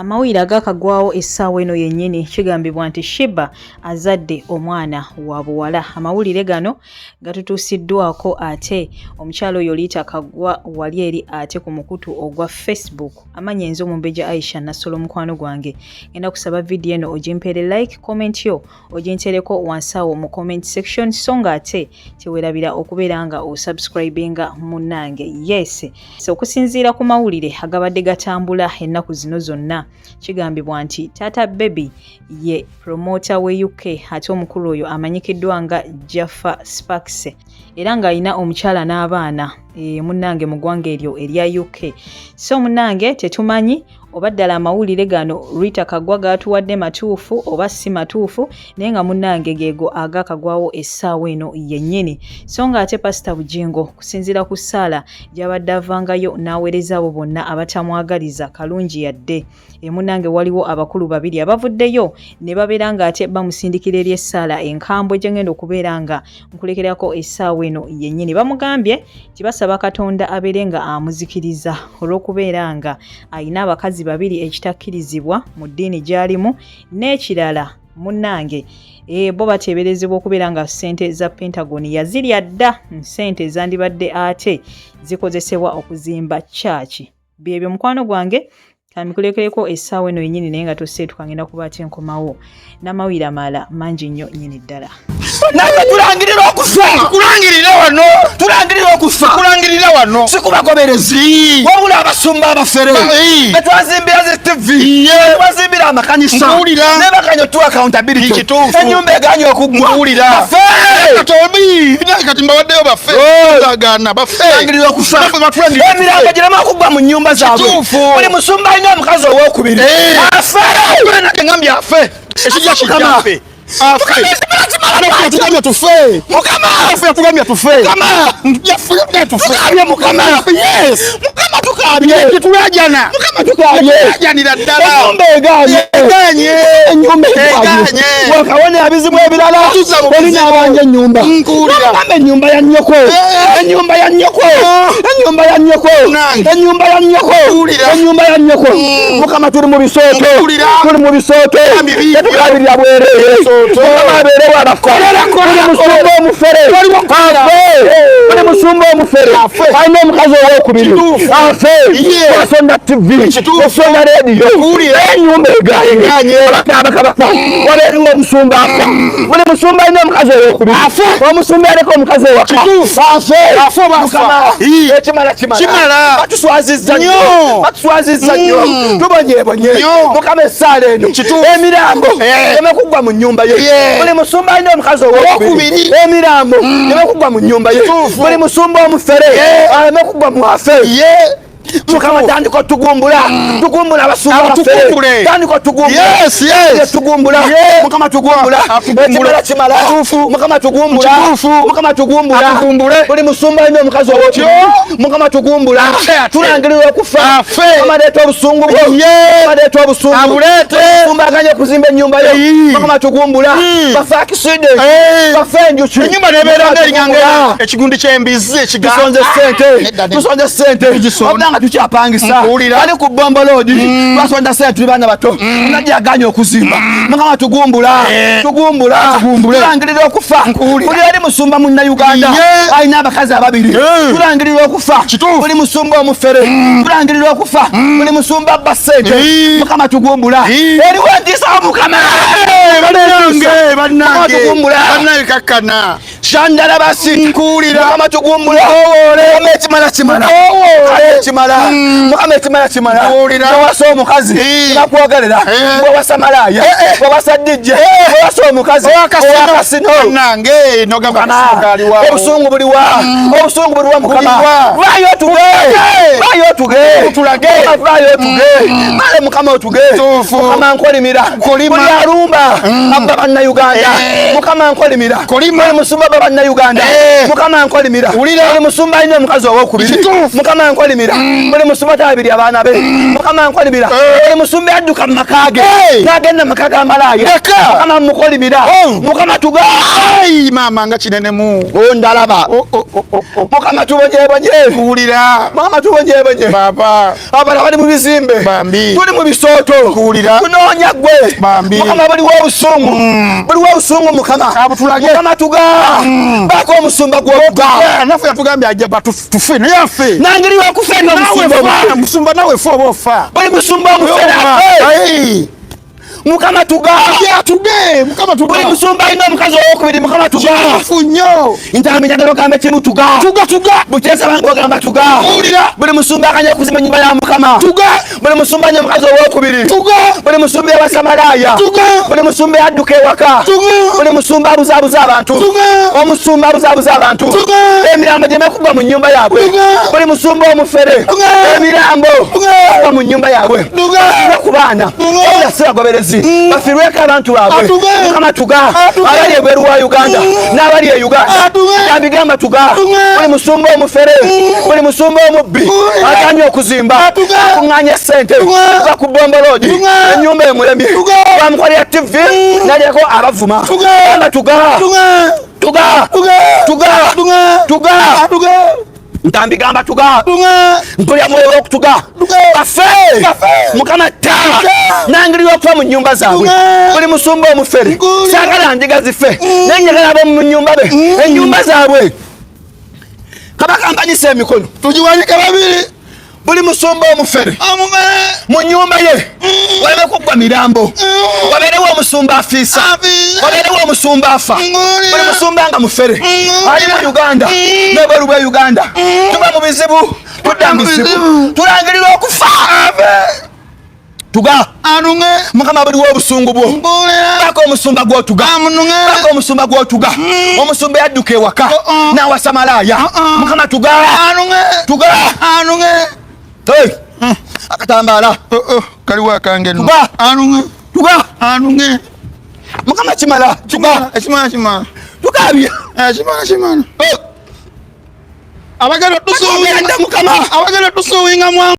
Amawulire agakagwawo essaawa eno yennyini, kigambibwa nti Sheebah azadde omwana wa buwala. Amawulire gano gatutuusiddwako ate omukyala oyo Rita Kaggwa wali eri ate ku mukutu ogwa Facebook. Amannya nze Omumbejja Aisha Nassolo, mukwano gwange. Ngenda kusaba vidiyo eno ogimpeere like, comment yo ogintereko wansi awo mu comment section, so nga ate teweerabira okubeera nga osubscribinga munnange. Yes, so okusinziira ku mawulire agabadde gatambula ennaku zino zonna, kigambibwa nti taata baby ye promoter we UK, ate omukulu oyo amanyikiddwa nga Jaffa Sparks, era ng'alina omukyala n'abaana munnange mu ggwanga eryo erya UK. So munnange, tetumanyi oba ddala amawulire gano Rita Kaggwa gatuwadde matuufu oba si matuufu, naye nga munnange geego agakagwawo essaawa eno yennyini. So nga ate Pasita Bugingo, kusinziira ku ssaala gy'abadde avangayo n'aweereza abo bonna abatamwagaliza kalungi yadde, munnange waliwo abakulu babiri abavuddeyo ne babeera ng'ate bamusindikira eri essaala enkambwe gye ngenda okubeera nga nkulekerako essaawa eno yennyini. Bamugambye nti basaba Katonda abeere nga amuzikiriza olw'okubeera nga ayina abakazi babiri, ekitakkirizibwa mu ddiini gy'alimu. N'ekirala munnange, bo bateeberezebwa okubeera nga ssente za Pentagon yazirya dda, ssente zandibadde ate zikozesebwa okuzimba kyaki. Byebyo mukwano gwange, kamikulekereko essaawa eno yennyini, naye nga toseetuka, ngenda kuba ate nkomawo n'amawulire amalala mangi nnyo nnyini ddala. Naffe tulangirira okufa. Kulangirira wano. Tulangirira okufa. Kulangirira wano. Si kubagoberezi, wabula abasumba abafere betwazimbira zi TV, betwazimbira amakanisa Nkuwulira. nebakanya tu accountability. Kituufu. Enyumba eganye okuggwa. Nkuwulira. Bafe. Kati kati mbawaddeyo baffe, tagana baffe. Tulangirira okufa. Naffe batulangirira. Emirambo gireme okuggwa mu nyumba zaabwe. Kituufu. Buli musumba alina omukazi owokubiri afe. Nange ngambye afe, ekijja kijja. Mukama. Afe, afe. Yatugambye tufe. Mukama. Afe, yatugambye tufe. Mukama. Yatugambye tufe. Tukabye, Mukama. Yes. Mukama, tukabye. Tetulajana. Mukama, tukabye. Tulajanira ddala. Enyumba eganye. Eganye. Enyumba eganye. Eganye. Wakawona ebizibu ebirala. Tuzza mu Olina bizibu. abanja ennyumba. Nkuwulira. Nagamba ennyumba ya nnyoko, ennyumba ya nnyoko, ennyumba ya nnyoko, Nange. ennyumba ya nnyoko, Nkuwulira. ennyumba ya nnyoko. Mukama, tuli mu bisooto. Nkuwulira. Tuli mu bisooto. Bibi. Tetukabirira bwereere. Mukama abeerewo abafa. Buli musumba omufere afe. Buli musumba omufere alina omukazi owokubiri afe. Wasonda TV, osonda rediyo, Nkuwulira. enyumba eganye, abakabaka wabeerewo omusumba afa. Buli musumba alina omukazi owokubiri, omusumba aleka omukazi ewaka afe. Afe oba afa? Mukama, ekimala kimala. Kimala. Batuswazizza nnyo. Nnyo. Batuswazizza nnyo. Tubonyebonye. Nnyo. Mukama, essaala eno, emirambo eme kuggwa mu nnyumba ye. Buli musumba alina omukazi owokubiri, Owokubiri. emirambo eme kuggwa mu nnyumba ye. Buli musumba omufere aleme kuggwa mu afe. Mukama, tandika otugumbula, tugumbula abasumba abafere. Atugumbule. Tandika otugumbula. Yes. Tugumbula. Mukama, tugumbula. Atugumbule. Ekimala kimala. Mukama, tugumbula. Mukama, tugumbula. Atugumbule. Buli musumba alina omukazi owokubiri, Mukama, tugumbula. Afe, ate. Tulangirira okufa. Afe. Mukama, leeta obusungu bwo. Mukama, leeta obusungu. Abuleete. Musumba aganye okuzimba ennyumba yo, Mukama, tugumbula. Bafe accident, bafe enjuki. Enyumba nebeera Mukama, nga eringanga tugumbula. ekigundi ky'embizi ekiga. Tusonze sente. Nedda, nedda. Tusonze sente wabula nga tukyapangisa. Nkuwulira. Bali ku bomboloodi, twasonda sente, tuli baana bato, najja aganye okuzimba. Mukama, tugumbula. Tugumbula. Tugumbule. Tulangirira okufa. Nkuwulira. Buli ali musumba munnayuganda alina abakazi ababiri, tulangirira okufa. Buli musumba omufere, tulangirira okufa. Buli musumba abba sente, Mukama, tugumbula. Eriwo entiisa, Mukama. Bannange, Mukama, bannange. tugumbula. Bannange, kakkana. Shandala basi. Nkuwulira. Mukama, tugumbula. Mukama, ekimala kimala. Mukama, ekimala. Mukama, ekimala kimala. Nkuwulira. Bwewasa omukazi bakwogerera. Bwewasa malaaya, bwewasa DJ, bwewasa omukazi owakasino. Bannange, nogamba Mukama, kaliwa. Obusungu buliwa? Obusungu buliwa, Mukama? Buliwa? Vayo otuge. Vayo otuge. Otulage. Mukama, vayo otuge. Male, Mukama, otuge. Kituufu. Mukama, nkolimira. Nkolima. Buli alumba abba bannayuganda, Mukama, nkolimira. Kolima. Buli musumba. Obusungu bannayuganda. Eh. Mukama nkolimira. Wulira. Buli musumba alina omukazi owokubiri. Kituufu. Mukama nkolimira. Buli musumba tabiri abaana be. Mukama nkolimira. Eh. Buli musumba yadduka mu maka ge. Hey. N'agenda mu maka ga malaaya. Leka. Mukama mukolimira. Oh. Mukama tuga. Ai, maama nga kinenemu. Oh, ndalaba. Oh, oh, oh, oh, oh. Mukama tubonyebonye. Kuwulira. Mukama tubonyebonye. Baba. Abala bali mu bizimbe. Bambi. Tuli mu bisooto. Kuwulira. Tunoonya gwe. Bambi. Mukama buliwo obusungu. Buliwo obusungu Mukama. Abutulage. Mukama tuga. Baako omusumba gw'otuga. Eh, naffe yatugambye ajja tufe naye afe. Nangeri wakufa eri Nawe omusumba fa, omufere. musumba nawe fa oba ofa. Buli musumba omufere afe. Hey. Mukama tuga. Atuge, Mukama tuga. Buli musumba alina omukazi owokubiri Mukama tuga. Kituufu nnyo. Ntambi njagala ogambe kimu tuga. Tuga tuga. Bukyesa bange ogamba tuga. Wulira. Buli musumba akanya okuzimba ennyumba ya Mukama. Tuga. Buli musumba alina omukazi owokubiri. Tuga. Buli musumba ewasamalaaya. Tuga. Buli musumba eyadduka ewaka. Tuga. Buli musumba abuzaabuza abantu. Tuga. Omusumba abuzaabuza abantu. Tuga. Emirambo gyemekugwa mu nnyumba yaabwe. Tuga. Buli musumba omufere. Tuga. Emirambo Tuga. kugwa mu nnyumba yaabwe. Tuga. Bafiirwe ku baana. Tuga. Wabula si bagoberezi. Bafiirweko abantu baabwe. Atuga. Mukama tuga. Atuga. Abali ebweru wa Uganda n'abali e Uganda. Atuga. Nabigamba tuga. Tuga. Buli musumba omufere. Buli musumba omubbi. Aganye okuzimba. Atuga. Akuŋŋaanya ssente. Tuga. Kuva ku bomboloodi. Tuga. Ennyumba emulemye. Tuga. Bamukolera TV n'alyako abavuma. Tuga. Gamba tuga. Tuga. Tuga. Tuga. Tuga. Tuga. Tuga. Tuga. Ntambi gamba tuga. Tuga. Mpulira mwoyo w'okutuga. Tuga. Bafe. Bafe. Mukama ta. Tuga. Nangeri y'okufa mu nnyumba zaabwe. Tuga. Buli musumba omufere. Tuga. Saagala ndiga zife. Naye njagala ab'omu nnyumba be. Ennyumba zaabwe. Kabaka mpanyisa emikono. Tugiwanike babiri. Buli musumba omufere. Amume. Mu nnyumba ye. Waleme kuggwa mirambo. Wabeerewo omusumba afiisa. Afiisa. Wabeerewo omusumba afa. Ngulira. Buli musumba nga mufere. Ngulira. Ali mu Uganda. N'ebweru bwe Uganda. Tuva mu bizibu. Tudda mu bizibu. bizibu. Tulangirira okufa. Tuga. Anunge. Mukama buliwo obusungu bwo. Ngulira. Bako omusumba gw'otuga. Amununge. Bako omusumba gw'otuga. Omusumba yadduka ewaka. Uh-uh. N'awasa malaaya. Uh-uh. Mukama tuga. Anunge. Tuga. Anunge. Hey. Akatambaala. Oh, oh, kaliwo akange nno. Tuga. Anunge. Tuga. Anunge. Mukama kimala. Tuga. Ekimala kimala. Tugabye. Ekimala kimala. Oh. Abagenda Tugenda Mukama. Abagenda tusuwinga mwangu.